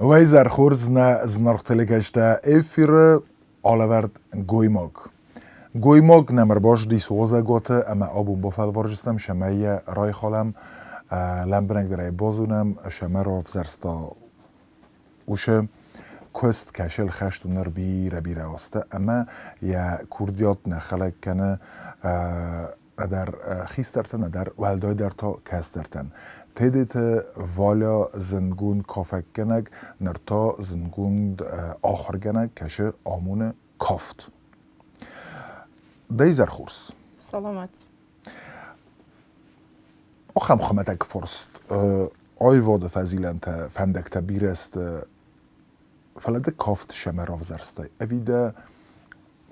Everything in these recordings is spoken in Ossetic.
Уӕ хорз нӕ зынаргъ телекӕстӕ эфиры алӕвӕрд Гоймаг. Гоймаг нӕм ӕрбацыдис уазӕгуаты ӕмӕ абон бафӕлвардзыстӕм, цӕмӕй йӕ райхалӕм, лӕмбынӕгдӕр ӕй базонӕм, цӕмӕ равзӕрста уыцы куыст, кӕцы ӕлхӕст у ныр бирӕ-бирӕ азты ӕмӕ йӕ курдиат нӕ хӕлӕг кӕны нӕдӕр хистӕртӕн, нӕдӕр уӕлдайдӕр та кӕстӕртӕн. Тедеты Валя зындгонд кафӕггӕнӕг, ныр та зындгонд ахуыргӕнӕг кӕсы амоны кафт. Дӕ изӕр хорз. Саламат. Ахӕм хуымӕтӕг фарст. Аивады фӕзилӕнтӕ, фӕндӕгтӕ бирӕ сты, фӕлӕ ды кафт сӕмӕ равзӕрстай ӕви дӕ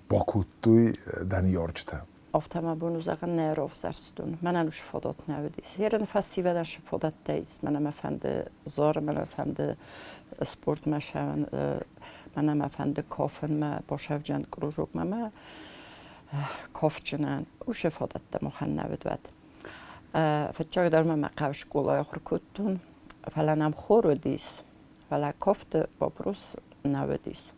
бакодтой дӕ ныййарджытӕ? Афтӕ мӕ бон у зӕгъын, нӕ равзӕрстон. Мӕнӕн уыцы фадат нӕ уыдис. Ерын фӕсивӕдӕн цы фадӕттӕ ис, мӕнӕ мӕ фӕнды зарын, мӕнӕ мӕ фӕнды спортмӕ цӕуын, мӕнӕ мӕ фӕнды кафынмӕ, босӕвджын кружокмӕ мӕ кафджынӕн. Уыцы фадӕттӕ махӕн нӕ уыд уӕд. Фыццагдӕр мӕ мӕ хъӕуы скъолайы ахуыр кодтон, фӕлӕ нӕм хор уыдис, фӕлӕ кафты вопрос нӕ уыдис.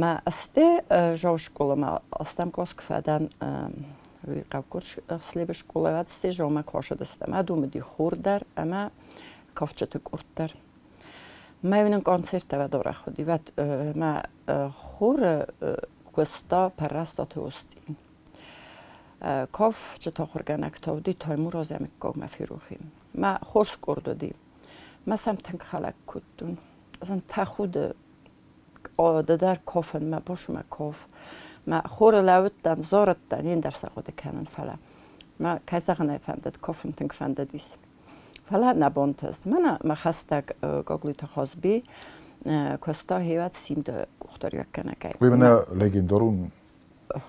Мӕ ӕсте жау скъоламӕ ӕстӕм кълас куы фӕдӕн, уый хъӕуккур Слебы скъола, уӕд сте жаумӕ кӕсыдыстӕм. Адон уыди хор дӕр ӕмӕ кафджыты къорд дӕр. Мӕ нын концерттӕ уӕд арӕх уыди. Уӕд мӕ хоры куыста Пӕррӕстаты Остъи. Кафджыты ахуыргӕнӕг та уыди Таймураз ӕмыггагмӕ ферохи. Мӕ хорз къорд уыди. Мӕ сӕм тынг хӕлӕг кодтон. Ӕз тӕхуды ды дӕр кофын, мӕ босмӕ коф. Мӕ хоры лӕууыдтӕн, зарыдтӕн, ен дӕр сӕ хъуыды кӕнын, фӕлӕ мӕ, кӕй зӕгъын ӕй фӕндыд, кофын тынг фӕндыдис. Фӕлӕ нӕ бонтыст. Мӕнӕ мӕ хӕстӕг Гаглойты Хазби куыста хевӕд Симды къухдариуӕггӕнӕгӕй. Уый мӕнӕ легендарон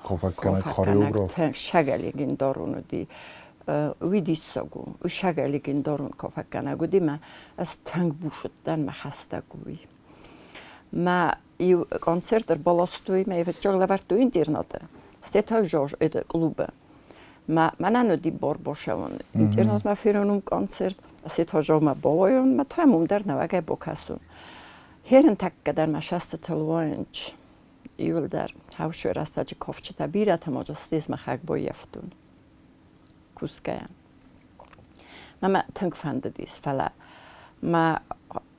кофӕггӕнӕг хореограф. Шага легендарон уыди. Уый диссаг у. Уый шага легендарон кофӕггӕнӕг уыди мӕ ӕз тынг буз уыдтӕн мӕ хӕстӕг уый. Мӕ иу концерт ӕрбаластой, мӕ фыццаг лӕвӕрдтой интернаты. Стӕй та это клубы. Мӕ мӕнӕн уыди бар бацӕуын. Интернатмӕ фенон концерт, стӕй та мӕ бауайон, мӕ та уым дӕр нӕуӕгӕй бакӕсон. Херын тӕккӕ дӕр мӕ сӕстытыл уайынч. Иуылдӕр хӕвсой рӕстӕджы кафджытӕ бирӕтӕ ма стезмӕхӕг баййӕфтон кусгӕйӕ. Мӕ тынг фӕндыдис, фӕлӕ мӕ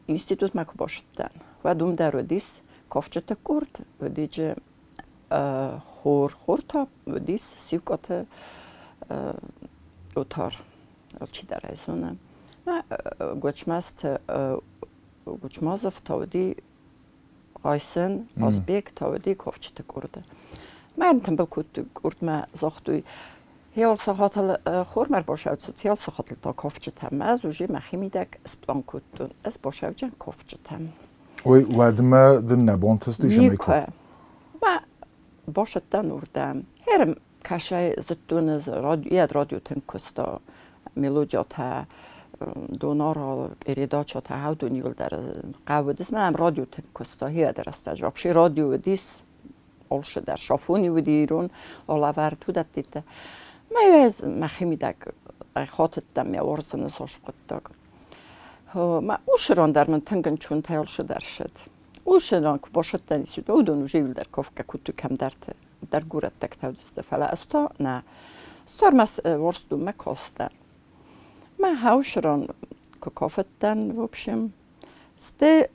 институтмӕ куы бацыдтӕн, уӕд уым дӕр уыдис кафджыты къорд, уыдиджы хор, хор та уыдис Сиукъаты Отар, алчидӕр ӕй зоны. Мӕ Гуӕцмӕзты Гуӕцмӕзов та уыди Хъайсын, Хъазбег та уыди кафджыты къорды. Мӕ тымбыл кодтой къордмӕ, загътой, Хел сахатыл хормӕ ӕрбацӕут, хел сахатыл та кафджытӕм. Ӕз уже мӕхимидӕг сплан кодтон, ӕз бацӕудзӕн кафджытӕм. Ой, уӕдмӕ дын нӕ бон тыстис ӕмӕ Никуы. Мӕ бацыдтӕн уырдӕм. Херым кӕсӕй зыдтон ӕз, йӕ радио тынг куыста, мелодиатӕ, донарал, передачатӕ, уыдон иуылдӕр хъӕуыдис. Мӕм радио тынг куыста, хиӕды рӕстӕджы. Вообще радио уыдис алцыдӕр. Сафони уыди ирон алӕвӕрд, уыдӕттитӕ. Мӕ ӕз мӕхимидӕг хатыдтӕн мӕ уарзыны цас хъуыддаг. Мӕ усырон дӕр мын тынг ӕнцонтӕй алцыдӕр ссыд. Усырон куы бацыдтӕн институтмӕ, уыдон уже иуылдӕр кафгӕ кодтой кӕмдӕрты, дӕр горӕттӕгтӕ уыдысты, фӕлӕ ӕз та нӕ. Сӕрмӕ уарзтон мӕ кастӕн. Мӕ хӕусырон куы кафыдтӕн, в общем, Стӕй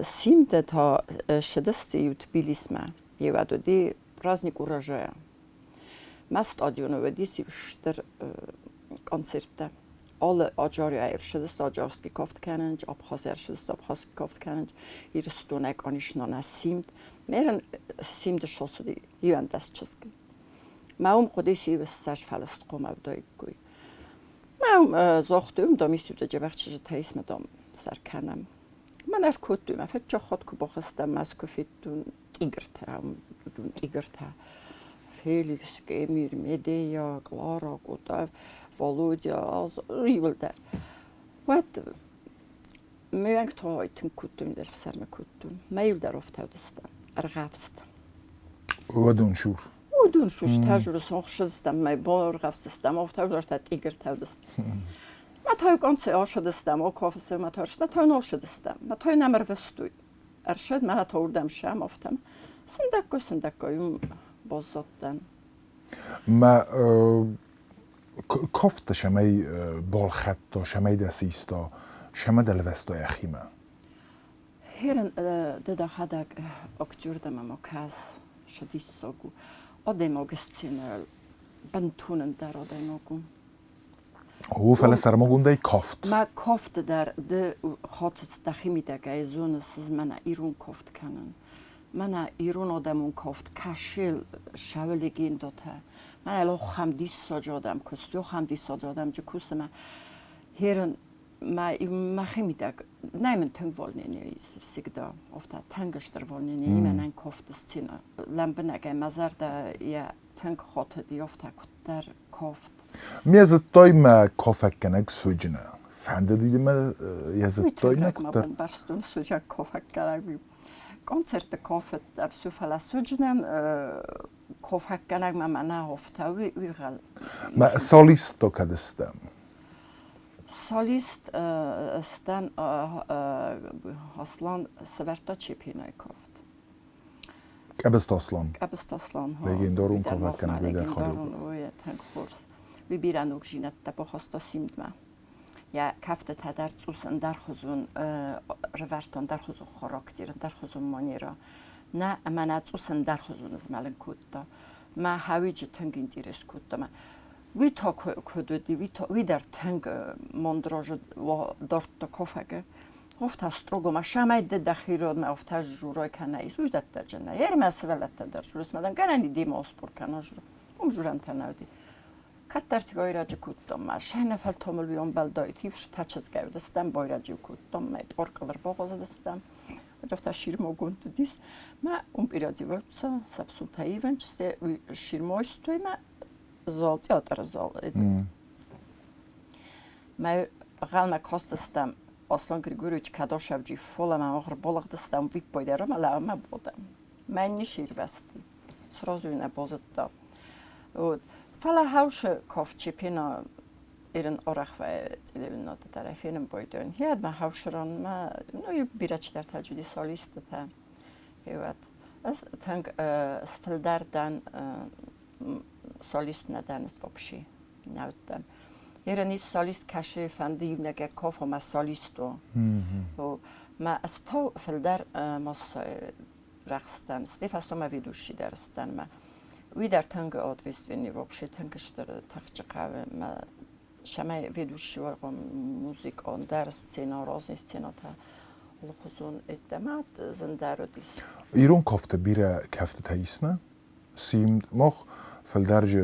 Симдӕ та ссыдысты иу Тбилисмӕ. Еуӕд уыди праздник урожая. Мӕ стадионы уыдис иу стыр концерттӕ. Алы Аджарийӕ ӕрцыдысты аджарский кафт кӕнынч, Абхазӕй ӕрцыдысты абхазский кафт кӕнынч, Ирыстонӕй, конечно, нӕ Симд. Мерын Симды сосуди 11 чызг. Мӕ уым хъуыдис иу ссӕдз фӕлыстхъом ӕвдаиккой. Мӕ загътой, уым дам ис дзӕбӕх чызджытӕ ис, мӕ дам сӕр кӕнӕм. Мӕн ӕркодтой, мӕ фыццаг хатт куы бахызтӕн, Мӕскуы федтон тигртӕ, уыдон тигртӕ. Феликс, Гемир, Медея, Клара, Кутаев, Володя, иуылдӕр. Уӕд ме уӕнгтӕ тынг кодтой, дӕр ӕфсӕрмы кодтон. Мӕ иу дӕр афтӕ уыдыстӕм, ӕргъӕвст. Уӕдон сур. Уыдон сустӕ журы сонхсыдыстӕм, мӕ бон ӕргъӕвстыстӕм, афтӕ уыдӕртӕ тигртӕ уыдысты. Мӕ Ма та конце ошодыстам, окофысы ма та на та ношодыстам. Ма та нам ӕрвыстой. Ӕрсыд ма та урдӕм сӕм офтам. Сындӕггай сындӕггай уым баззадтӕн. Ма кафта semei балхӕдта, semei дӕ систа, сӕмӕ дӕ лвӕста йӕхимӕ? Херен ды дӕхӕдӕг актер дӕ ӕмӕ кӕс, шы диссаг у. Адӕймаг сценӕйыл бынтон ӕндӕр адӕймаг у. О, фӕлӕ сӕрмагондӕй кафт. Мӕ кафты дӕр ды хатыс дӕхимидӕгӕй зоныс, мӕнӕ ирон кафт кӕнын. Мӕнӕ ирон адӕмон кафт кӕсел сӕвы легендатӕ. Мӕнӕ лохӕм диссаджы адӕм куыст, лохӕм диссаджы адӕм джы кусы мӕ херын мӕ мӕхимидӕг нӕй мын тынг волнение всегда. Офта тынг стыр волнение мӕнӕн кафты сцена. Лӕмбынӕгӕй мӕ зӕрдӕ йӕ тынг хотыди, офта куыддӕр кафт. Ме зыдтой мӕ кофӕггӕнӕг суджыны. Фӕндыди мӕ йӕ зыдтой мӕ куыддӕр. Бамбӕрстон суджаг кофӕггӕнӕг. Концерты кофет ӕфсу, фӕлӕ суджынӕн кофӕггӕнӕг мӕ мӕнӕ офта уый гъӕл. Мӕ солист то кӕд стӕм? Солист стӕн Аслан сӕвӕрдта Чепинайы кафт. Къӕбысты Аслан. Къӕбысты Аслан. Легендарон кафӕггӕнӕг уый Легендарон, уый тынг хорз. Уый бирӕ ногдзинӕдтӕ бахаста симдмӕ. Йӕ кӕфтытӕ дӕр цъус ӕндӕрхуызон рывӕрдта, ӕндӕрхуызон характер, ӕндӕрхуызон манерӕ. Нӕ, ӕмӕ нӕ цъус ӕндӕрхуызон змӕлын кодта. Мӕ хауиджы тынг интерес кодта. Мӕ уый та куыд уыди, уый дӕр тынг мондрожы дардта кофӕгы. Офта строго ма шамай ды дӕхи родмӕ офта журой кӕнӕ ис, уый дӕттӕджы нӕ. Ермӕ сывӕллӕттӕ дӕр журыс мӕ гӕнӕн демӕ оспор кӕна жур. Уым журӕнтӕ нӕ уыди. Кӕддӕрти байрӕджы кодтон ма, сӕнӕфӕлтомыл уый ӕмбӕлдаид, иу та чызгӕй уыдыстӕм, байрӕджы кодтон ма, пъоркъыл ӕрбагъуызыдыстӕм. Афтӕ ширмогонд уыдис. Мӕ уым переодеваются, сапсутӕ ивынч, се ширмойстой мӕ зал, театры зал этот. Мӕ гъӕлмӕ кастыстӕм Аслан Григорьевич Кадошевджи фолӕмӕ ӕрбалыгъдыстӕм виппайдӕр ӕмӕ лӕгмӕ бодӕм. Мӕн не сирвӕзти. Сразу нӕ базыдта. Вот. Фӕлӕ хаушы кафт Чепена ирын арӕх телевизионаты дӕр фенын байдайын. Хиадмӕ хаушыранмӕ, ну и бирӕ чидӕртӕ джуди солистытӕ. Вот. Ӕз тынг сфылдӕр дӕн солист нӕ дӕн вообще нӕ уыдтӕн. Ирын ис солист кӕсы фӕнды иунӕгӕй коф ӕмӕ солист у. Мӕ ӕз та фылдӕр рӕхстӕн, Стефасомӕ ведущий дӕр стӕн мӕ. Уый дӕр тынг ответственный вообще тынг стыр тыхджы хъӕуы мӕ сӕмӕй ведущий уӕгъон музыкон дӕр сцена, разный сценатӕ алыхуызон ӕддӕмӕ зындӕр уыдис. Ирон кафты бирӕ кӕфтытӕ ис, нӕ? Симд мах фылдӕрджы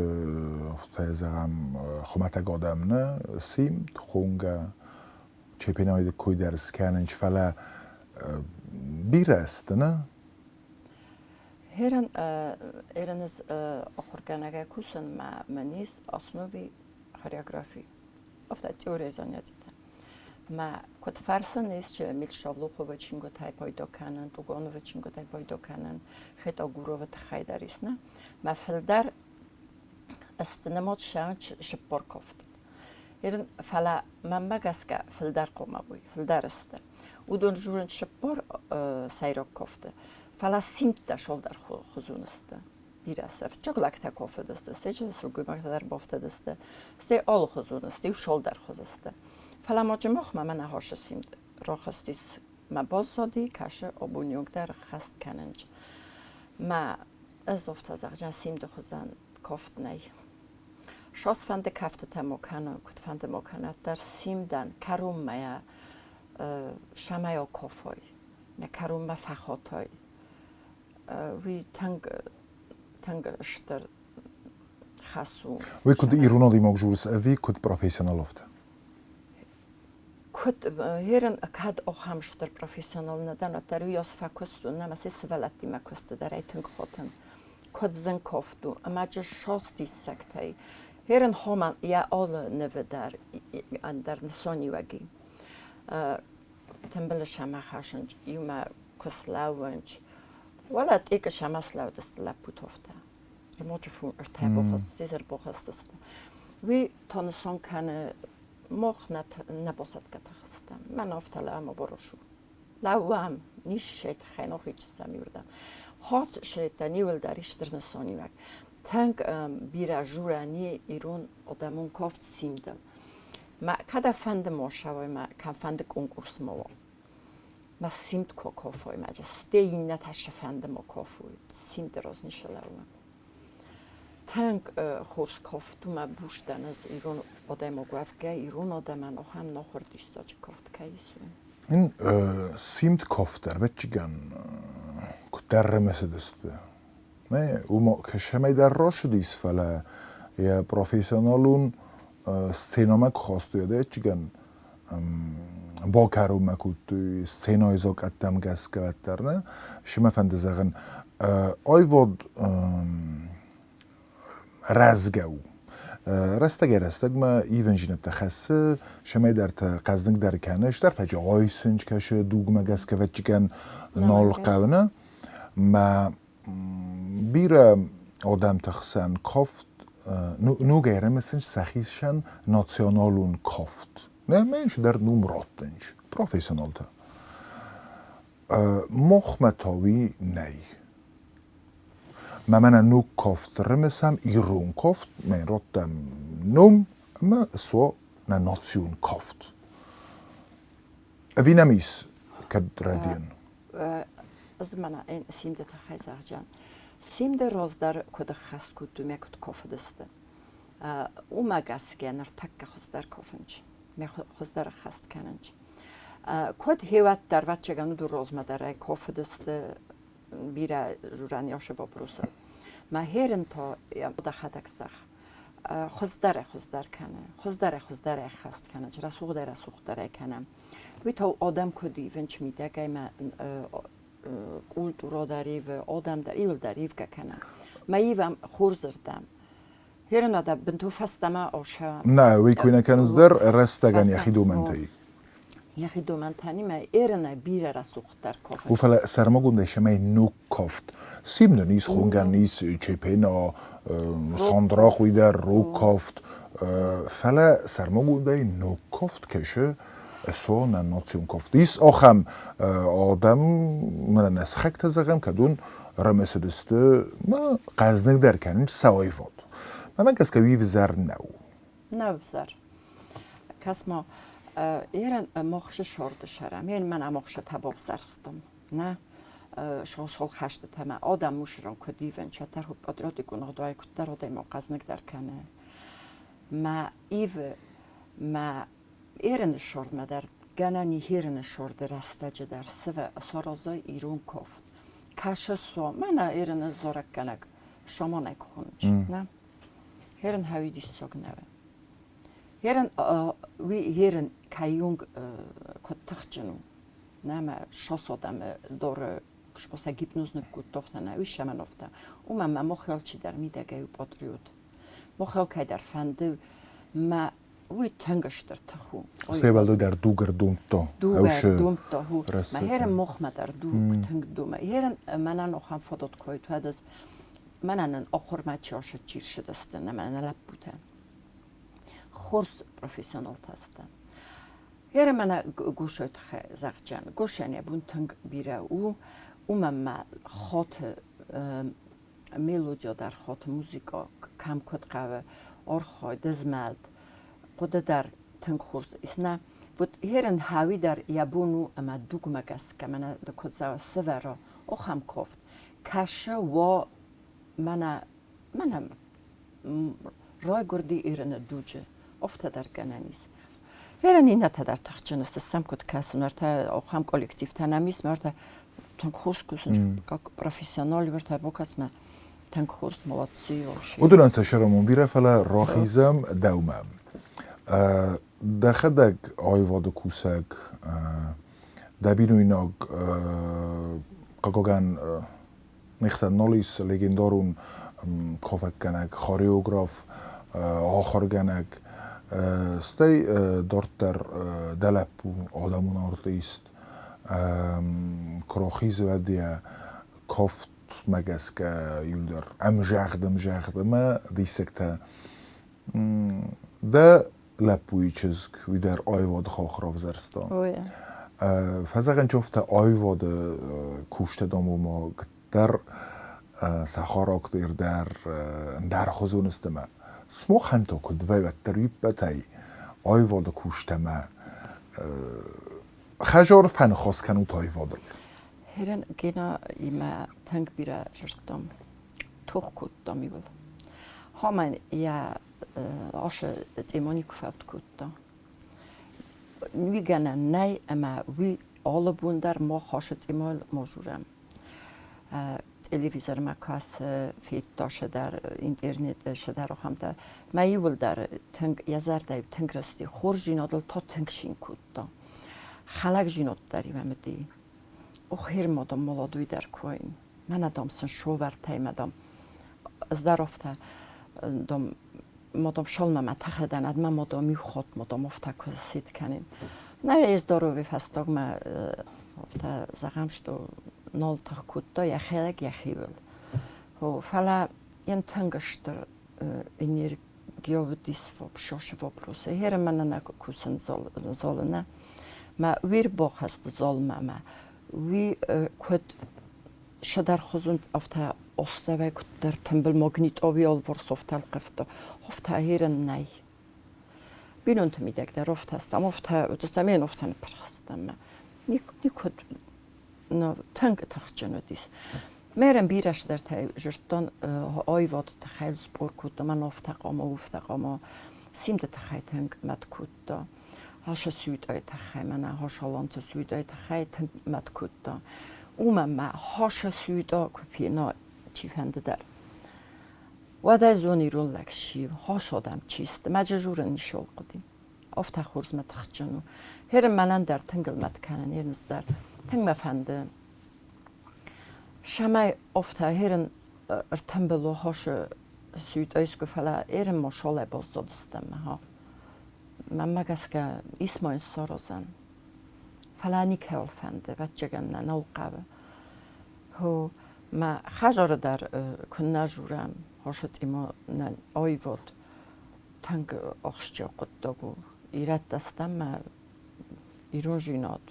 афтӕ зӕгъӕм хуымӕтӕг адӕм нӕ симд, хонгӕ чемпионаты кой дӕр скӕнынц, фӕлӕ бирӕ сты, нӕ? Херен эреныз ахуыргӕнӕгӕй кусын мӕ мын ис основи хореографи. Афтӕ теория занятитӕ. Мӕ куыд фӕрсын исчи Мильшавлуховы чингуытӕй пайда кӕнын, Тугановы чингуытӕй пайда кӕнын, Хетагуровы тыххӕй дӕр ис, нӕ? Мӕ фылдӕр сты нымад сыппор кафт. Ерын, фӕлӕ мӕнмӕ гӕсгӕ фылдӕр хъуамӕ уой, фылдӕр сты. Уыдон журын сыппор сӕйраг кафты, фӕлӕ симдтӕ шолдӕр хуызон сты. Бирӕ сӕ фыццаг лӕгтӕ кафыдысты, стӕй сылгоймӕгтӕ дӕр бафтыдысты, стӕй алыхуызон сты, иу шолдӕр хуызы сты. Фӕлӕ ма джымахмӕ мӕнӕ хасы симд рахызтис мӕ баззади, кӕсы абоны онг дӕр хӕст кӕнынч. Мӕ ӕз афтӕ зӕгъджын симды хуызӕн кафт нӕй. Цасфӕнды кӕфтытӕ ма кӕна, куыдфӕнды ма кӕнӕд дӕр симдӕн кӕронмӕ сӕмӕй акафай, нӕ кӕронмӕ фӕхатай, уый тынг тынг стыр хӕс у. Уый куыд ирон адӕймаг журс ӕви куыд профессионал афтӕ? Куыд ерын кӕд ахӕм стыр профессионал нӕ дӕн, уӕддӕр уый ӕз фӕкуыстон, нӕ мӕ се сывӕллӕттимӕ куысты дӕр ӕй тынг хотын. Куыд зын кафт у, ӕмӕ ссас диссӕгтӕй. Ерын хомӕн йӕ алы нывы дӕр ӕндӕр нысаниуӕги. Тымбылы сӕмӕ хӕсынч, иумӕ куы слӕууынч, уӕлӕ тъикъы сӕмӕ слӕудысты лӕппутофтӕ. Рмоджы фун ӕртӕ бохӕсты, зӕрбохӕстысты. Уый та нысан кӕны. Мах нӕ басӕтгӕ тыхстӕм. Мӕн афтӕ лӕма борошу. Лӕууӕм, ниссӕй тыххӕй нохичсӕм иуырдӕм. Хат сӕйтӕн иуылдӕр стыр нысаниуӕг. Тынг бирӕ журӕни ирон адӕмон кафт симдыл. Мӕ кӕд фӕнды ма сӕуай, мӕ кӕм фӕнды конкурс ма уа. Мӕ симд ко кафой, мӕ стей иннӕтӕ фӕнды ма кафой. Симды раз нишы лӕууӕм. Тынг хорз кафт у мӕ бустӕн ӕз ирон адӕймаг уӕвгӕ, ирон адӕмӕн ахӕм нахуыр диссаджы кафт кӕй ис, уый. Ин симд кафт ӕрвӕччигӕн куыддӕр рымысыдысты. Нӕ, уымӕ кӕсӕмӕй дӕр росыдис, фӕлӕ йӕ профессионалон сценӕмӕ куы хастой ӕдӕччигӕн бакӕронмӕ кодтой сценӕйы закъӕттӕм гӕсгӕ уӕддӕр нӕ. Шы мӕ фӕнды зӕгъын, аивад рӕзгӕ у. Рӕстӕгӕй-рӕстӕгмӕ ивӕнзинӕдтӕ хӕссы, цӕмӕйдӕртӕ хъӕздыгдӕр кӕны, стӕртӕджы айсынч кӕсы дугмӕ гӕсгӕ вӕччигӕн нал хъӕуы нӕ. Мӕ бирӕ адӕмты хсӕн кафт ногӕй ӕрымысынц сӕхицӕн националон кафт. Нӕ мӕнч дӕр ном раттынч, профессионалтӕ. Махмӕ та уый нӕй. Мӕ мӕнӕ ног кафт ӕрымысӕм, ирон кафт, мӕн раттӕм ном ӕмӕ суа нӕ национ кафт. Ӕви нӕм ис кӕд рӕдийын? Ӕз мӕнӕ симды тыххӕй зӕгъджан. Симды раздӕр куыд ӕххӕст кодтой мӕ куыд кафыдысты, уымӕ гӕсгӕ ныртӕккӕ хуыздӕр кафынч, мӕ хуыздӕр ӕххӕст кӕнынч. Куыд хеуӕддӕр, ӕвӕццӕгӕн, уыдон размӕ дӕр ӕй кафыдысты бирӕ журан Яши вопросы. Мӕ херын та дӕхӕдӕг зӕгъ, хуыздӕрӕй-хуыздӕр кӕны, хуыздӕрӕй-хуыздӕр ӕххӕст кӕны, рӕсугъдӕй-рӕсугъддӕрӕй кӕны. Уый та адӕм куыд ивынч мидӕгӕй мӕ культура дӕр ивы, адӕм дӕр иуылдӕр ивгӕ кӕны. Мӕ ивӕм хорзырдӕм. Херын адӕм бынтон фӕстӕмӕ ошӕ. Нӕ, уый куы нӕ кӕнынц дӕр рӕстӕгӕн йӕхи домӕнтӕй. Йӕхи домӕнтӕнимӕ эрынӕй бирӕ рӕсугъддӕр кафт. У, фӕлӕ сӕрмагондӕй сӕмӕй ног кафт. Симнын ис, хонгӕн ис Чепена, Сандрах уый дӕр рог кафт. Фӕлӕ сӕрмагондӕй ног кафт кӕсы со нӕ национ кафт. Ис ахӕм адӕм, мӕнӕ нӕ сыхӕгтӕ зӕгъӕм, кӕд уын рымысыдысты, ма хъӕзныгдӕр кӕнынц сӕ аивад. Мӕнмӕ гӕсгӕ уый взӕр нӕу. Нӕ взӕр. Кӕс-ма, ерен мохшы шорды сӕрӕм, ен мӕн амохшы табовзӕрстом. Нӕ шол хӕстытӕ мӕ адӕм мусырон куыд ивын, чатар патриотикон ӕгъдауӕй куыддӕр адӕймаг хъӕзныгдӕр кӕны. Мӕ ивы, мӕ ерыны шордмӕ дӕр гӕнӕн и херыны шорды рӕстӕджы дӕр сывӕ саразой ирон кофт. Кӕсы со, мӕнӕ ерыны зарӕггӕнӕг шаманӕг хонынч, нӕ? Херын хауи диссаг нӕ. Херын уи херын кайунг куыд тыхджын у. Нӕ шосодӕмы доры споса гипноз ныккодтофта нӕ уый шамановта. Уымӕ мӕ мохелчидӕр мидӕгӕй у патриот. Мохел кӕйдӕр фӕнды мӕ уый тынг стыр тых у. Севӕллой дӕр дугӕр думдта. Дугӕр думдта, ху. Мӕ херын мохмӕ дӕр дуг тынг думӕ. Херын мӕнӕн охӕм фадат койт уӕдӕз мӕнӕн ын ахуырмӕ чи чи рцыдысты, нӕ мӕнӕ лӕппутӕ. Хорз профессионалтӕ сты. Херын мӕнӕ Гошойы тыххӕй зӕгъджан. Гошӕн йӕ бон тынг бирӕ у, уымӕн мӕ хоты мелодия дӕр хоты музыкӕ кӕм куыд хъӕуы, архайд, змӕлд, хъуыды дӕр тынг хорз ис. Нӕ, вот херын хауи дӕр йӕ бон у ӕмӕ дугмӕ гӕсгӕ мӕнӕ куыд зӕгъы, сывӕра ахӕм кафт. Кӕсы уа мӕнӕ мӕнӕ райгуырди Ирыны дуджы, афтӕ дӕр гӕнӕн ис. Херын иннӕтӕ дӕр тыхджын сты, сӕм куыд кӕсын, ӕртӕ ахӕм коллективтӕ нӕм ис, ӕртӕ тынг хорз кусынц, как профессионал, ӕртӕ бокасмӕ тынг хорз, молодцы вообще. Уыдонӕн сӕ сӕрӕмон бирӕ, фӕлӕ рахизӕм дӕумӕ. Дӕхӕдӕг аивады кусӕг, дӕ бинойнаг хъыгагӕн не хсӕн нал ис легендарон кафӕггӕнӕг, хореограф, ахуыргӕнӕг, стӕй дарддӕр дӕ лӕппу, адӕмон артист, куы йӕ кафтмӕ гӕсгӕ иуылдӕр ӕмзагъд-ӕмзагъд ӕмӕ диссӕгтӕ. Дӕ Лӕппуйы чызг, уый дӕр аивады хох равзӕрста. Фӕзӕгъӕн чофтӕ аивады кустӕдом уымӕ дӕр сахарагтыр дӕр ӕндӕрхуызон сты мӕ. Смохӕн та куыд вӕййӕддӕр иппӕтӕй аивады кустӕмӕ хӕзар фӕныхас кӕнут аивадыл? Херен Гена имӕ тынг бирӕ зырдтам, тох кодтам иуыл. Хамӕн йӕ ашы цъемони куы фӕуд кодта. Уый гӕнӕн нӕй, ӕмӕ уый алы бон дӕр мах ашы цъемойыл ма журӕм. Телевизормӕ кӕсы, федта сӕдӕр интернеты сӕдӕр ахӕмтӕ. Мӕ иуылдӕр тынг йӕ зӕрдӕ тынг рысти, хорздзинадыл та тынг цин кодта. Хӕлӕгдзинад дӕр имӕ уыди. Ох, хермодом молодой дӕр куы уаин. Мӕнӕ, дам, сын совӕртӕй, мӕ, дам, ӕз дӕр афтӕ, дам, ма, дам, шалмӕ тӕхӕдӕн, ӕд мӕ, ма, дам, иу хатт, ма, дам, афтӕ куы сид кӕнин. Нӕ, здоровый фӕстагмӕ афтӕ зӕгъӕм, что нал тых кодта йӕхӕдӕг йӕхиуыл. Фӕлӕ йын тынг стыр энергия уыдис вообще вопросы. Херы мӕнӕ нӕ кусын золына. Мӕ уир бохӕст золмӕ мӕ уый куыд сӕдӕрхуызон афтӕ оставӕй куыддӕр тымбыл магнитови алварс афтӕ ӕлхъывта, афтӕ херын нӕй. Бинонты мидӕг дӕр афтӕ стӕм, афтӕ уыдыстӕм, ен афтӕ ныппырх стӕм. Никуыд тынг тыхджын уыдис. Мӕрӕн бирӕ цыдӕртӕ зыдтон аивады тыххӕй спор кодтон, мӕн афтӕ хъуамӕ, уфтӕ хъуамӕ. Симды тыххӕй тынг мӕт кодта. Хаша сюитайы тыххӕй, мӕнӕ Хошаланты сюитайы тыххӕй тынг мӕт кодта. Уымӕн мӕ хаша сюита куы фена чифӕнды дӕр. Уӕд ӕй зон ирон лӕг сси, хос адӕм чи сты, мӕ журын ничиуал хъуыди. Афтӕ хорз мӕ тыхджын у. Херын мӕнӕн дӕр тынг ыл мӕт кӕнын, ерынц дӕр. Тынг мӕ фӕнды, цӕмӕй афтӕ херын ӕртымбыл у хосы сюитайы скуы, фӕлӕ ерын ма шолӕ баззадыстӕм ха. Мӕнмӕ гӕсгӕ ис ма йын саразӕн. Фӕлӕ никӕуыл фӕнды, ӕвӕццӕгӕн нӕ нал хъӕуы. Хо, мӕ хӕдзары дӕр куыннӕ журӕм, хосытимӕ нӕ аивад тынг ахсджиаг хъуыддаг у. Ирӕттӕ стӕм мӕ ирондзинад.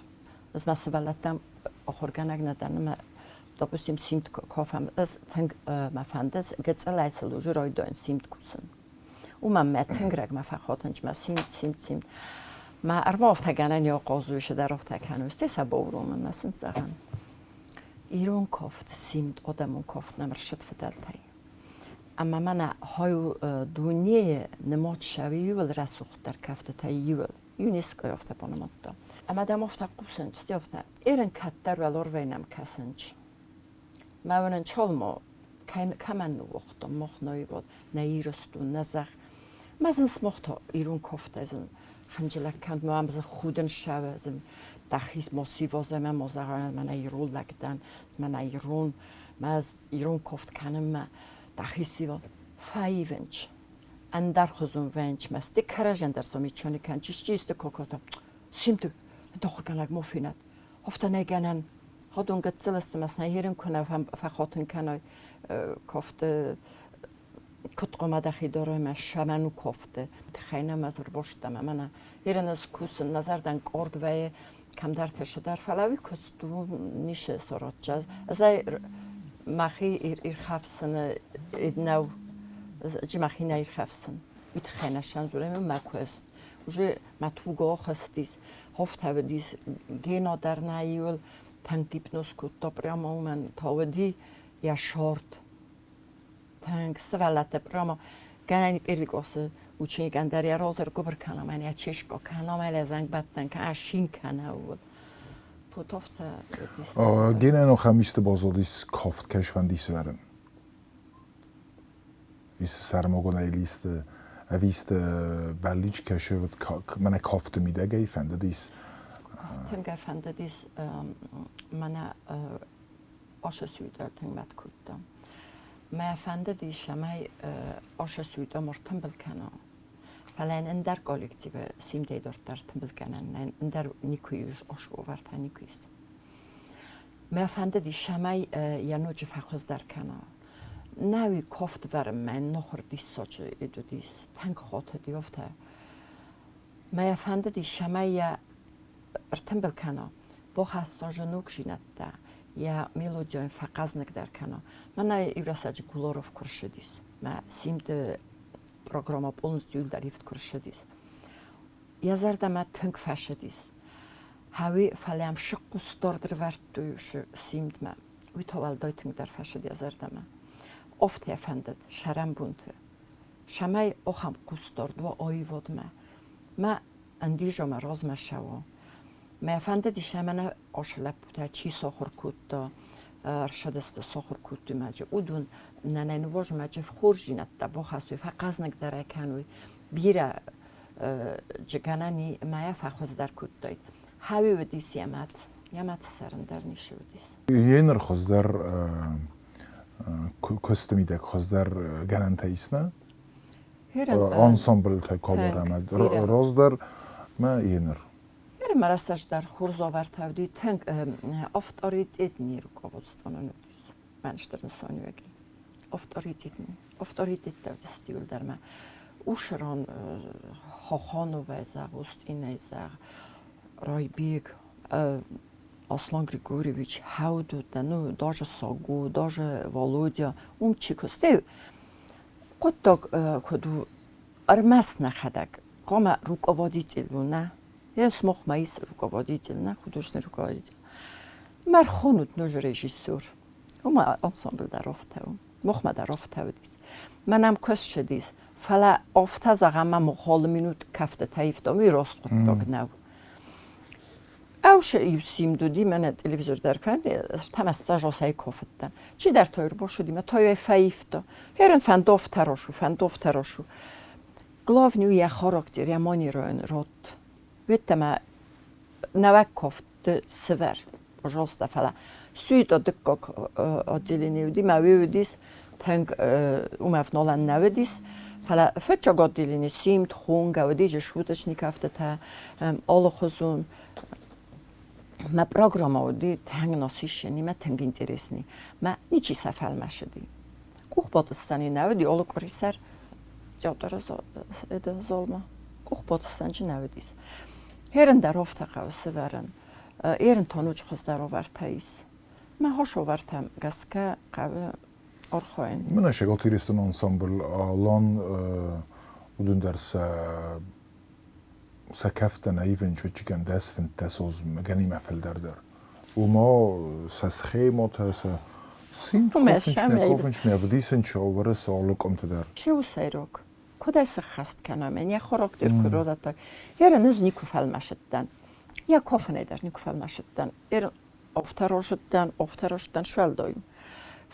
Ӕз мӕ сывӕллӕттӕм ахуыргӕнӕг нӕ дӕн ӕмӕ, допустим, симд кафӕм. Ӕз тынг мӕ фӕнды гыццылӕй сыл уже райдайын симд кусын. Уымӕн мӕ тынг рӕгмӕ фӕхатынч мӕ симд, симд, симд. Мӕ ӕрмафтӕгӕнӕн йӕ хъазуй дӕр афтӕ кӕнуй, сте сӕ бауромын мӕ сын зӕгъӕн. Ирон кафт, симд, адӕмон кафт нӕм ӕрцыд фыдӕлтӕй. Ӕмӕ мӕнӕ хай дунейы нымад сӕуы иуыл рӕсугъддӕр кӕфтытӕй иуыл. ЮНЕСКО афтӕ банымадта. Ӕмӕ дӕм афтӕ хъусынч, сте афтӕ, Эрен кӕддӕр уӕларвӕй нӕм кӕсынч. Мӕ уынын чалма кӕмӕн ныууагътам мах наивад, нӕ Ирыстон, нӕ зӕхх. Мӕ зын смах та ирон кафтӕй зын хынджылӕг кӕнд, мӕ ам зын худын ссӕуы, зын дӕхи ма сивазӕ, мӕ ма зӕгъа, мӕнӕ ирон лӕг дӕн, мӕнӕ ирон, мӕ ирон кафт кӕнынмӕ дӕхи сива. Фӕивынч, ӕндӕрхуызон вӕнч, мӕ сты кӕрӕзӕн дӕр сомичони кӕнч, исчи исты кокота, симты, дохыргӕнӕг мо фенӕд. Афтӕ нӕй гӕнӕн. Ходон гыццыл ӕсцымӕ ерын куы нӕ фӕхотын кӕной кофты куыд хъуамӕ дӕхи дорой мӕ шамӕн у кофты. Тыххӕй нӕ мӕ дзырбостӕм ӕмӕ нӕ ерын ӕз кусын, мӕ зӕрдӕн къорд вӕййы кӕмдӕрты сыдӕр, фӕлӕ уый куыст у ницы соротча. Ӕз ӕй мӕхи ирхӕфсыны нӕу, мӕхи нӕ ирхӕфсын. Уый тыххӕй нӕ сӕндзурӕм мӕ куыст. Уже мӕ туг ахызтис, Хофтӕ уыдис Гена дӕр нӕ иуыл тынг гипноз кодта прямо уымӕн та уыди йӕ шорт. Тынг сывӕллӕттӕ прямо гӕнӕн первый классы ученикӕн дӕр йӕ разы ӕргуыбыр кӕна, мӕнӕ йӕ чешка кӕна, мӕнӕ зӕнгбӕттӕн кӕна, шин кӕна ууыл. Фотофтӕ уыдис. Генӕн ахӕм исты баззадис кафт кӕй сфӕндис вӕрын? Сӕрмагондӕй листы ӕви исты бӕллиц кӕсы, мӕнӕ кафты мидӕгӕй фӕндыдис? Тынг фӕндыдис мӕнӕ ашы сюитӕ тынг мӕт кодта. Мӕ фӕндыдис, цӕмӕй ашы сюитӕ ма ртымбыл кӕна. Фӕлӕ ын ӕндӕр коллективы симдӕй дарддӕр тымбыл кӕнӕн ӕндӕр никуы ис, ошовартӕ никуы ис. Мӕ фӕндыдис, цӕмӕй йӕ ноджы фӕхуыздӕр кӕна. Нӕуи кофт вӕрынмӕ нохуыр диссаджы уыдис, тынг хотыди афтӕ. Мӕ йӕ фӕндыди, цӕмӕй йӕ ӕртымбыл кӕна, бахӕсса ногдзинӕдтӕ, йӕ мелодийӕн фӕхъӕзныгдӕр кӕна. Мӕнӕ иу рӕстӕджы Гулоров куы рцыдис, мӕ симды программӕ полностью дӕр ивд куы рцыдис. Йӕ зӕрдӕмӕ тынг фӕцыдис. Хауи, фӕлӕ йӕм сыхъхъусдард ӕрвӕрдтой симдмӕ. Уый та уӕлдай тынгдӕр фӕцыд йӕ зӕрдӕмӕ. Афтӕ йӕ фӕндыд сӕрӕнбонты, цӕмӕй ахӕм хъусдард уа аивадмӕ. Мӕ ӕндиза мӕ размӕ цӕуа. Мӕ фӕндыдис ӕмӕ нӕ асы лӕппутӕ чи сахуыр кодта, ӕрсадысты сахуыр кодтой мӕджы, уыдон нӕ нӕ ныууазмӕджы хорздзинӕдтӕ бахӕссой, фӕхъӕзныгдӕр ӕй кӕной, бирӕ гӕнӕн и мӕ фӕхуыздӕр кодтой. Хауи уыдис йӕ мад, йӕ мад цӕрын дӕр ницы уыдис. Еныр хуыздӕр куысты мидӕг хуыздӕр гӕнӕнтӕ ис, нӕ? Ансамбльтӕ кабар ӕмӕ раздӕр мӕ еныр. Мӕ рӕстӕджы хорз уавӕртӕ уыди, тынг авторитетный руководство нын уыдис. Мӕн стыр нысаниуӕг и. Авторитетный. Авторитеттӕ уыдысты иуылдӕр мӕ Ушрон Хохоновӕй зӕгъ, Устинӕй зӕгъ, Райбег, Аслан Григорьевич, Хӕудутӕ, ну, даже Сагу, даже Володя, уым чи куыстой, хъуыддаг куыд у, ӕрмӕст нӕхӕдӕг хъуамӕ руководитель у, нӕ? Я смог моис руководитель, нӕ художественный руководитель. Мӕ рхонут ноджы режиссер. Уымӕ ансамбль дӕр афтӕ у. Мохмӕ дӕр афтӕ уыдис. Мӕн ӕм куы ссыдис, фӕлӕ афтӕ зӕгъӕм, мӕ мохалы минут кӕфтытӕ ивтам, уый раст хъуыддаг нӕу. Ӕвсе иу симд уыди, мӕнӕ телевизор дӕр кӕн, ӕртӕмӕ сцӕжосӕй кофыдтӕн. Чидӕр той ӕрбацыди мӕ той фӕивта. Херын фӕндофтӕ рошу, фӕндофтӕ рошу. Главный у йӕ характер, йӕ манерӕйӕн ратт. Уедтӕмӕ нӕуӕг кофтты сывӕр, пожалуйста, фӕлӕ суйта дыккаг отделение уыди, мӕ уый уыдис тынг уымӕ ӕвналӕн нӕ уыдис, фӕлӕ фыццаг отделение симд, хонгӕ уыди же шуточный кӕфтытӕ, алыхуызон. Мӕ программӕ уыди тынг насыщенный, мӕ тынг интересный. Мӕ ничи сӕ фӕлмӕсыди. Къухбатъыссӕни нӕ уыди алы къуырисӕр театры залмӕ. Къухбатъыссӕнджы нӕ уыдис. Ерын дӕр афтӕ хъӕуы сывӕрын. Ерын та ноджы хуыздӕр уавӕртӕ ис. Мӕ хос уавӕртӕм гӕсгӕ хъӕуы архайын. Мӕнӕ Шегалтиристон ансамбль Алан уыдон дӕр сӕ сӕ кӕфтӕн аивын чучикӕн 10-15 оз гӕнимӕ фылдӕр дӕр. Уыма сӕ схематӕ, сӕ симд кофынчмӕ, кофынчмӕ ӕвдисынчы ӕвӕры сӕ алы къуымты дӕр. Чи у сӕйраг? Куыд ӕй сӕххӕст кӕнӕм? Йӕ характер куыд радӕттай? Ерын ӕз никуы фӕлмӕсыдтӕн. Йӕ кофынӕй дӕр никуы фӕлмӕсыдтӕн. Ерын афтӕ росыдтӕн, афтӕ росыдтӕн суӕлдай.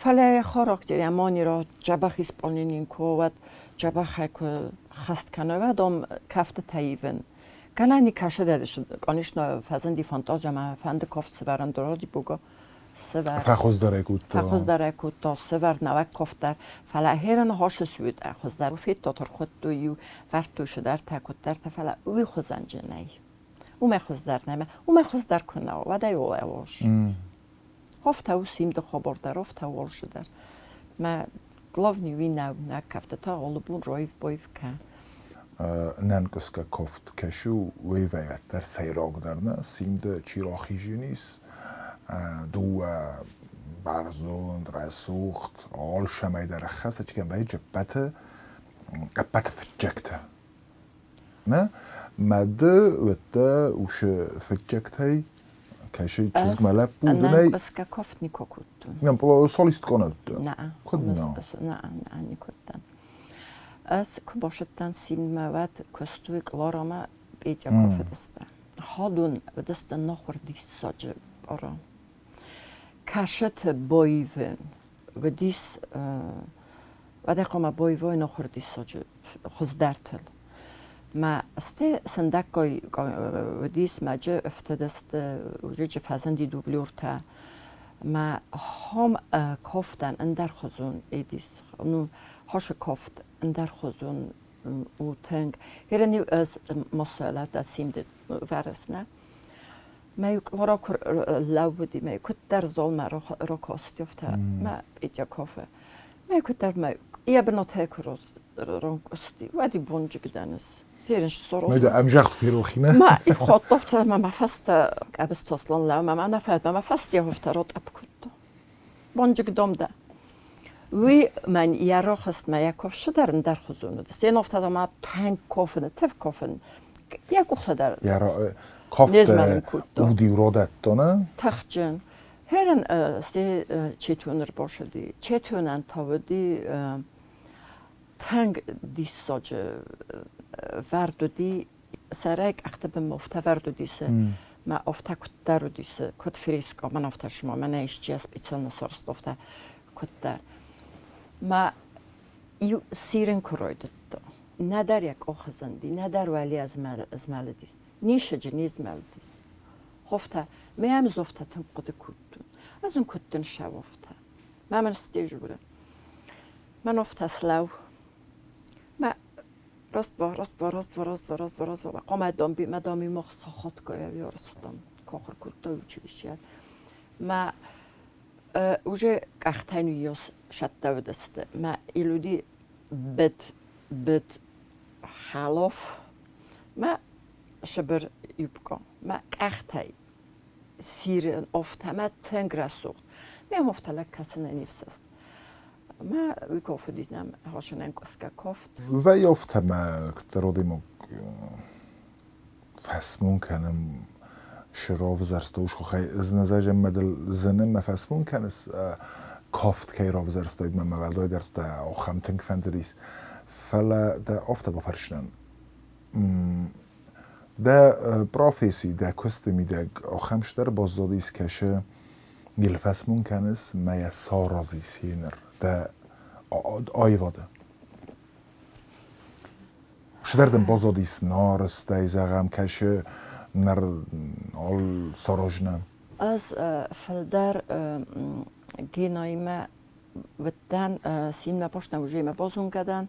Фӕлӕ йӕ характер, йӕ манерӕ дзӕбӕх исполнение куы уӕд, дзӕбӕхӕй куы хӕст кӕна, уӕд ам кӕфтытӕ ивын. Кӕнӕ не кӕсыдӕр, конечно, фӕзынди фантазия ӕмӕ фӕнды кофт сывӕрын ради бога. Сывӕр. Фӕхуыздӕрӕй кодта. Фӕхуыздӕрӕй кодта, сывӕр нӕуӕг кофт дӕр. Фӕлӕ херын хосы суыд хуыздӕр. Федта тырхуыдтой иу, вӕрдтой сыдӕртӕ, куыддӕртӕ, фӕлӕ уый хуызӕнджы нӕй. Уымӕй хуыздӕр нӕма. Уымӕй хуыздӕр куы нӕ уа, уӕд ӕй олӕуос. Афтӕ у симды хабар дӕр, афтӕ у алшы дӕр. Мӕ главный уый нӕу, нӕ кӕфтытӕ алы бон раив-баив кӕ. Нӕнкъуысгӕ кофт кӕсы уӕвӕйӕддӕр сӕйрагдӕр нӕ симды чи рахизын ис, дыууӕ бӕрзонд, рӕсугъд, алцӕмӕй дӕр ӕххӕст чи вӕййы ӕппӕты, ӕппӕты фыццӕгтӕ. Нӕ мады уӕдта усы фыццӕгтӕй кӕсы чызгмӕ лӕппу дынӕй. Ӕнӕнкъуысгӕ кофт никуы кодтон. Нӕ, солист конӕтты. Нӕ. Куыд нӕ? Нӕ, нӕ, никуы дӕн. Ӕз куы бацыдтӕн цинмӕ, уӕд куыстой Кларамӕ Петя куы фыдысты. Хадон уыдысты нахуыр диссаджы пъӕра. Кӕсӕты боивы уыдис уӕдӕ хъуамӕ боевой нахуыр диссаджы хуыздӕртыл. Мӕ стӕй сындӕггай уыдис мӕджы ӕфтыдысты, уыджы фӕзынди дублюртӕ. Мӕ хом кофтӕн ӕндӕрхуызон эдис, ну, хосы кофт ӕндӕрхуызон у тынг. Херен-иу ӕз масалатӕ симды вӕрыс, нӕ? Мӕ Клара куы лӕууыди, мӕ куыддӕр золмӕ ракасти, афтӕ мӕ Петя кофе. Мӕ куыддӕр мӕ йӕ бынатӕй куы ранкъуысти, уӕд и бонджыг дӕн ӕз. Мӕ ӕмзагъд ферохи нӕ? Ма ихотдофта ма мӕ фӕстӕ къӕбыс Сослан лӕу ма мӕ фӕд ма мӕ фӕсте хофта рот ӕпкудта. Бонджыг домда. Уый мӕн йӕ рохст мӕ йӕ кофсы дӕр ӕндӕр хуызон уыд. Сен офта ма тӕнг кофын, тыв кофын. Йӕ къухтӕ дӕр Кофте уди родӕттона? Тыхджын. Херен се четун ӕрбошыди. Четунӕн та уыди тынг диссаджы вӕрд уыди, сӕрӕй къӕхты бынмӕ афтӕ вӕрд уыдис, мӕ афтӕ куыддӕр уыдис, куыд фреско, мӕн афтӕ шума, мӕнӕ исчи специально сарӕзта афтӕ куыддӕр. Мӕ иу сирен куы райдыдта, нӕдӕр йӕ къухы зынди, нӕдӕр уӕлейӕ змӕлыдис, нисыджы не змӕлыдис. Хофтӕ, мӕ ӕм зофтӕ тынг хъуыды кодтон. Ӕз ын куыдтын сӕ офтӕ. Мӕ мын стежуры. Мӕн офтӕ слӕу. Мӕ раз, два, раз, два, раз, два, раз, два, раз, два, раз, два. Къомӕ домби, мӕ доми мох сахаткая ярыстам. Кохыр кодта училище. Мӕ уже къӕхтӕн уыйас сӕттӕ уыдысты. Мӕ илуди быд быд хӕлоф. Мӕ сыбыр юбка. Мӕ къӕхтӕй сирен офтӕ мӕ тынг рӕсугъд. Мӕ офтӕ лӕг кӕсынӕн ифсӕст. Мӕ уый кофыди нӕм хосынӕн къуысгӕ кофт. Вӕй офтӕ мӕ родимог фӕсмон кӕнӕм шировзӕрсты ушхохӕй зназӕжем мӕдыл зыны мӕ фӕсмон кӕныс кофт кӕй ровзӕрстой мӕ мӕ дӕр та охӕм тынг фӕндыдис. Фӕлӕ дӕ офтӕ бафӕрсынӕн Дӕ професси, дӕ куысты мидӕг ахӕм стыр баззадис кӕсы, йыл фӕсмон кӕныс мӕ йӕ саразис еныр дӕ аивады. Цыдӕр дын баззадис нарыстӕй, зӕгъӕм, кӕсы ныр ал саразынӕн. Ӕз фылдӕр Генаимӕ уыдтӕн, цинмӕ постӕн уже мӕ базонгӕ дӕн,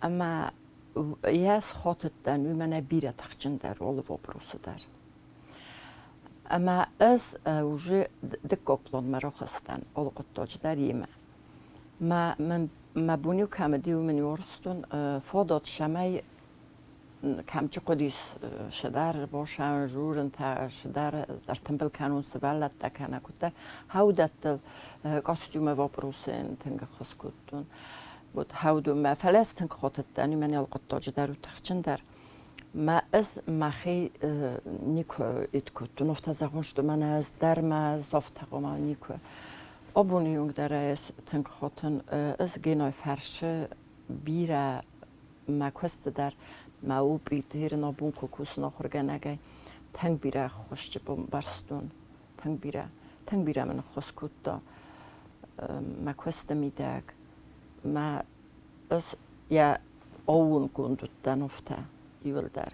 ӕмӕ йӕ схотыдтӕн, уый мӕнӕ бирӕ тыхджындӕр олы вопросы дӕр. Ӕмӕ ӕз уже дыккаг планмӕ рахызтӕн алы хъуыддаджы дӕр йемӕ. Мӕ мын мӕ бон-иу кӕм уыди, уым ын уарзтон фадат, цӕмӕй кӕм чи хъуыдис сыдӕр босӕн журынтӕ, сыдӕр ӕртымбыл кӕнун сывӕллӕттӕ кӕнӕ куыддӕр хӕудӕттыл костюмы вопросы тынг ӕххуыс кодтон. Вот хӕудумӕ, фӕлӕ ӕз тынг хотыдтӕн, уымӕн алы хъуыддаджы дӕр у тыхджындӕр. Мӕ ӕз мӕхи никуы ид кодтон, афтӕ зӕгъон, что мӕнӕ ӕз дӕр мӕ ӕз афтӕ гъома никуы. Абоны онг дӕр ӕз тынг хотын, ӕз Геной фӕрсы бирӕ мӕ куысты дӕр, мӕ упъиты ерын абон куы кусын ахуыргӕнӕгӕй, тынг бирӕ ӕххуысджы барстон, тынг бирӕ, тынг бирӕ мын ӕххуыс кодта мӕ куысты мидӕг. Мӕ ӕз йӕ аууонгонд уыдтӕн афтӕ иуылдӕр.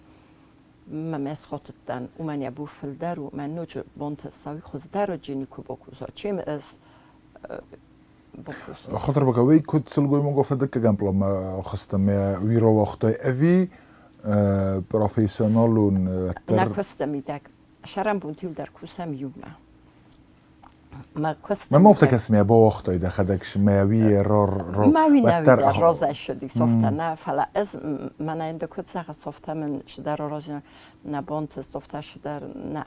Мӕ мӕ схотыдтӕн, уымӕн йӕ бур фылдӕр у, мӕ ноджы бонты сауи хуыздӕр уыди никуы бакуса, чем ӕз бакусон. Хатырбака, уый куыд сылгоймаг афтӕ дыккагӕн пъланмӕ хызтӕ мӕ уый рауагътай ӕви профессионалон Нӕ куысты мидӕг сӕрӕнбонты иуылдӕр кусӕм иумӕ. Мӕ куысты Мӕ афтӕ кӕсы, мӕ бауагътай дӕхӕдӕг мӕ уи рор Мӕ уи нӕ уи розӕ ссыди софтӕ нӕ, фӕлӕ ӕз мӕнӕ ды куыд зӕгъыс, софтӕ мын сыдӕр розӕ нӕ бонты софтӕ сыдӕр нӕ.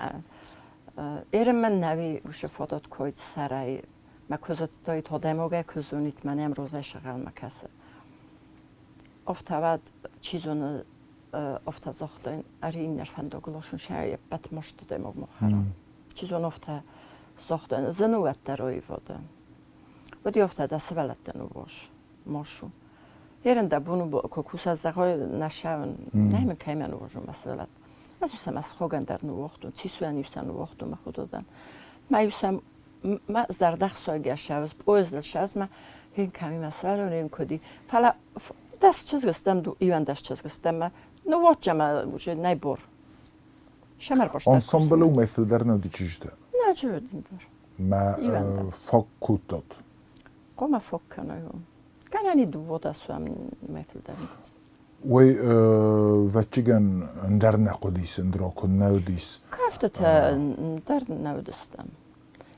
Эры мын нӕ уи усы фодот койд сӕрӕй мӕ куы зыдтой, тодӕмогӕ куы зонит, мӕнӕм розӕ сыгъӕлмӕ кӕсы. Офтӕ чи зоны, офтӕ загътой, ӕри иннӕ фӕндагыл ласын сӕ ӕппӕт масты дӕмог мохӕрон. Чи зоны, офтӕ загътой, зын у уӕддӕр оиводы. Уыди офтӕ дӕ сывӕллӕттӕн увос, мошу. Ерын дӕ бон у, куы куса зӕгъой, нӕ сӕуын, нӕй мын кӕй мӕ ныууозон мӕ сывӕллӕтты. Ӕз усӕм ӕсхогӕн дӕр ныууагътон, цисуӕн иу сӕ ныууагътон мӕ худодӕн. Мӕ иу сӕм мӕ зӕрдӕхсайгӕ сӕуыз, поездыл сӕуыз мӕ хин кӕми мӕ сывӕллон ин куыди. Фӕлӕ дӕс чызг стӕм, иуӕндӕс чызг стӕм мӕ ныууадзӕм уже нӕй бор. Сӕмӕр бостӕ. Ансамблы уымӕй фылдӕр нӕ уыди чызджытӕ? Нӕ чызджытӕ. Мӕ фок кодтат? Хъуамӕ фок кӕной. Кӕнӕни дыууӕдӕс уӕм мӕ фылдӕр. Уый вӕччигӕн ӕндӕр нӕ хъуыдис, ӕндӕр куы нӕ уыдис. Кӕфтытӕ дӕр нӕ уыдыстӕм.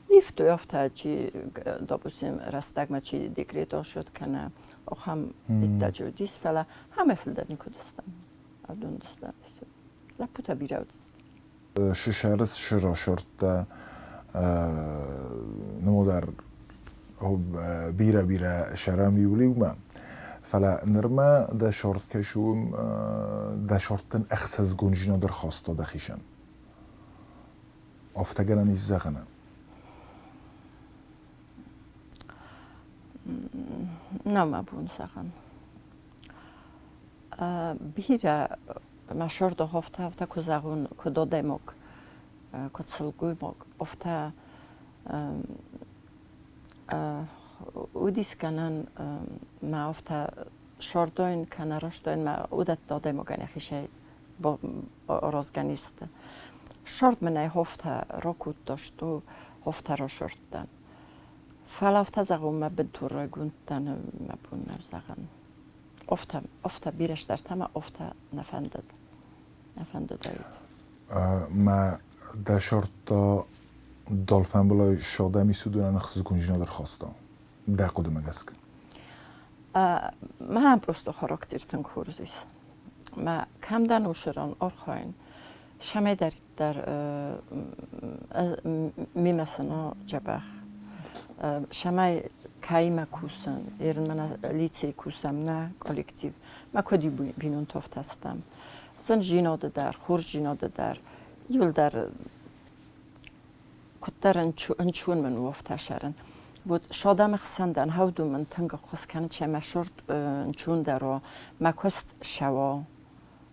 Ивтой афтӕ, чи, допустим, рӕстӕгмӕ чи декрет ошыд кӕнӕ ахӕм иттӕджы уыдис, фӕлӕ амӕй фылдӕр никуы уыдыстӕм. Адон уыдысты. Лӕппутӕ бирӕ уыдысты. Шишарыс широшортта нымодар бирӕ-бирӕ сӕрам иулиумӕ. Фӕлӕ нырма дӕ шорт кӕсуым дӕ шорттӕн ӕхсӕзгон зинод ӕрхаста дӕхицӕн. Афтӕ гӕнӕн ис зӕгъынӕн? Нӕ мӕ бон зӕгъын. Бирӕ мӕ зӕрдӕ афтӕ, афтӕ куы зӕгъон, куыд адӕймаг, куыд сылгоймаг, афтӕ уыдис гӕнӕн мӕ афтӕ сӕрдойн кӕнӕ растойн мӕ уыдӕттӕ адӕймагӕн йӕхицӕй аразгӕ Сӕрд мын ӕй афтӕ ракодта, что афтӕ расырдтӕн. Фӕлӕ афтӕ зӕгъон, мӕ бынтон райгонд дӕн, мӕ бон нӕу зӕгъын. Афтӕ, афтӕ бирӕ стӕртӕ мӕ афтӕ нӕ фӕндыд. Нӕ фӕндыдаид. Мӕ дӕ сӕрдта дӕлфамбылай садӕми судонӕн ӕхсызгонджинад ӕрхаста? Дӕ хъуыдымӕ гӕсгӕ? Мӕнӕн просто характер тынг хорз ис. Мӕ кӕм дӕн усыран архайын, цӕмӕйдӕриддӕр мемӕ цӕна дзӕбӕх. Цӕмӕй кӕимӕ кусын, ерын мӕнӕ лицейы кусӕм нӕ коллектив, мӕ куыд иу бинонты афтӕ стӕм. Зындзинады дӕр, хорздзинады дӕр, иуылдӕр куыддӕр ӕнчун мын у афтӕ сӕрын. Вот содамы хсӕн дӕн хауду мын тынг ӕххуыс кӕны, мӕ сорт ӕнчун дӕр у, мӕ куыст сӕуа,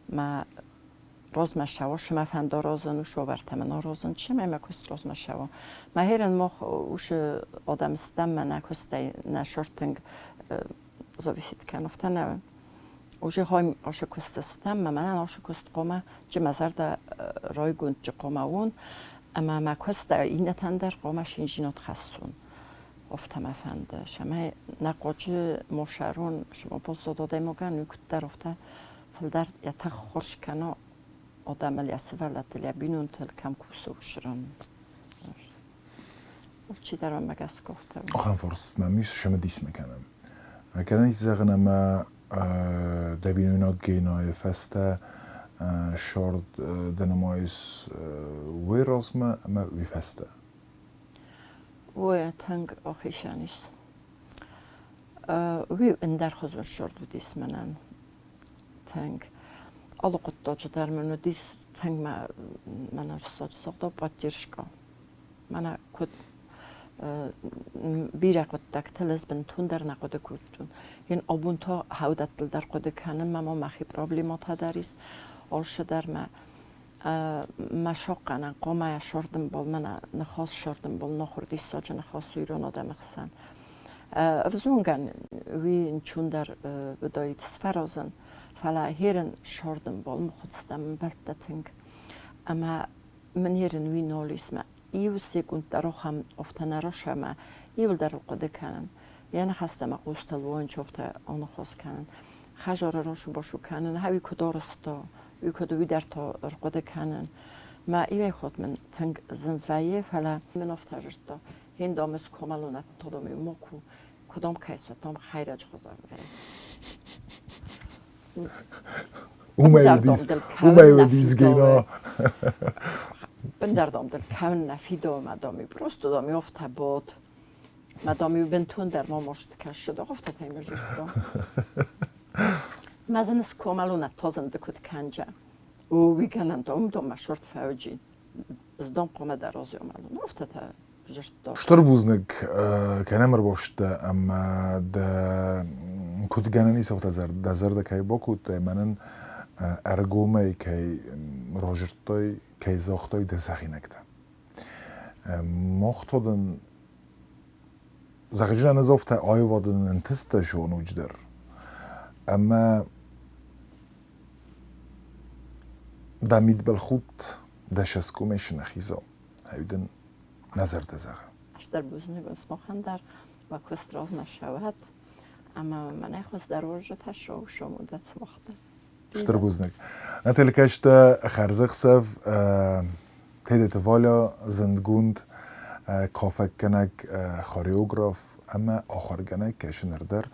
мӕ розмӕ сӕуа, шымӕ фӕнда розын, ушовӕртӕ мын розын, чемӕ мӕ куыст розмӕ сӕуа. Мӕ херен мох ушы одам стӕм мӕ нӕ куыстӕй нӕ сорт тынг зависит кӕны, афтӕ нӕ. Уже хой ошы куысты стӕм, мӕ мӕнӕн ошы куыст хъуамӕ, чи мӕ зӕрдӕ райгонд чи хъуамӕ уон, ӕмӕ мӕ куыст иннӕтӕн дӕр хъуамӕ шинжинот хӕссон. Афтӕ мӕ фӕнды, цӕмӕй нӕ хъуаджы мосӕрон сымопоздзод адӕймагӕн уый куыддӕр афтӕ фылдӕр йӕ тых хорз кӕна адӕмыл, йӕ сывӕллӕттыл, йӕ бинонтыл кӕм кусы, уыцы ран. Алчидӕр мӕмӕ гӕсгӕ афтӕ у. Ахӕм фарст мӕм ис, цымыдисмӕ кӕнӕм. Кӕнӕ ис зӕгъын, ӕмӕ дӕ бинойнаг Генайы фӕстӕ сӕрд дӕ нымайыс уый размӕ ӕмӕ уый фӕстӕ? Уый тынг ахицӕн ис. Уый ӕндӕрхуызон сӕрд уыдис мӕнӕн. Тынг. Алы хъуыддаджы дӕр мын уыдис тынг мӕ мӕнӕ рӕстӕджы загъдау поддержка. Мӕнӕ куыд бирӕ хъуыддӕгтыл ӕз бынтондӕр нӕ хъуыды кодтон. Ин абон та хӕудӕттыл дӕр хъуыды кӕнын, мӕ ма мӕхи проблемӕтӕ дӕр ис. Алцы дӕр мӕ мӕ сахъхъӕнӕн хъуамӕ сӕрдынбол, мӕнӕ ныхас сӕрдынбол нахуыр диссаджы ныхас у ирон адӕмы хсӕн. Ӕвзонгӕн уый нчундӕр уыдаид сфӕразын, фӕлӕ херын сӕрдынбол мыхуыдстӕм ӕмбӕлттӕ тынг. Ӕмӕ мын ерын уый нал ис мӕ иу секунд дӕр ахӕм афтӕ нӕ расӕмӕ иуылдӕр хъуыды кӕнын. Йӕ ныхӕстӕ мӕ хъустыл уончы афтӕ аныхас кӕнын. Хӕзары расу-басу кӕнын, хӕуи куыд арызта, уый куыд уый дӕр та ӕрхъуыды кӕнын. Мӕ иуӕй хатт мын тынг зын вӕййы, фӕлӕ мын афтӕ зыдта, хин дам ыз комалонат тодоми моку, куыдам кӕсвӕтам хӕйрӕджы хуызӕн вӕййы. Уымӕй уыдис Гена. Бындӕр дам дыл кӕуын нӕ фидауы, мӕ дам-иу просто дам-иу афтӕ бад. Мӕ дам-иу бынтондӕр ма маст кӕсы, афтӕ та ймӕ зыдта. Мӕ зын скомалонат тозынды куыд кӕнджа. Уый гӕнӕн дам дам мӕ сорт фӕуджи. Здом хъуамӕ дӕр озиомалон. Афтӕ та зыдта. Стыр бузныг кӕнӕм ӕрбостӕ ӕмӕ дӕ куыд гӕнӕн ис, афтӕ дӕ зӕрдӕ кӕй бакодтай, мӕнӕн ӕргомӕй кӕй разырдтай, кӕй загътай дӕ зӕгъинӕгтӕ. Мах та дын зӕгъджынӕн ӕз афтӕ аивадын ӕнтыстӕ зонудждӕр. Ӕмӕ дӕ мидбылхудт дӕ цӕсгомӕй сынӕхиза, ӕви дын нӕ зӕрдӕ зӕгъы. Стыр бузныг уын сымахӕн дӕр, уӕ куыст размӕ цӕуӕд ӕмӕ мӕнӕй хуыздӕр уазджытӕ сом уыдӕт сымах дӕр. Стыр бузныг. Нателькӕстӕ хӕрзӕхсӕв Тедеты Валя зындгонд кафӕггӕнӕг, хореограф. Ӕмӕ ахуыргӕнӕг кӕсы ныр дӕр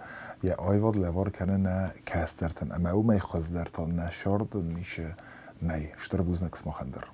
йӕ аивад лӕвар кӕны нӕ кӕстӕртӕн ӕмӕ уымӕй хуыздӕр та нӕ сӕрды ницы нӕй. Стыр бузныг сымахӕн дӕр.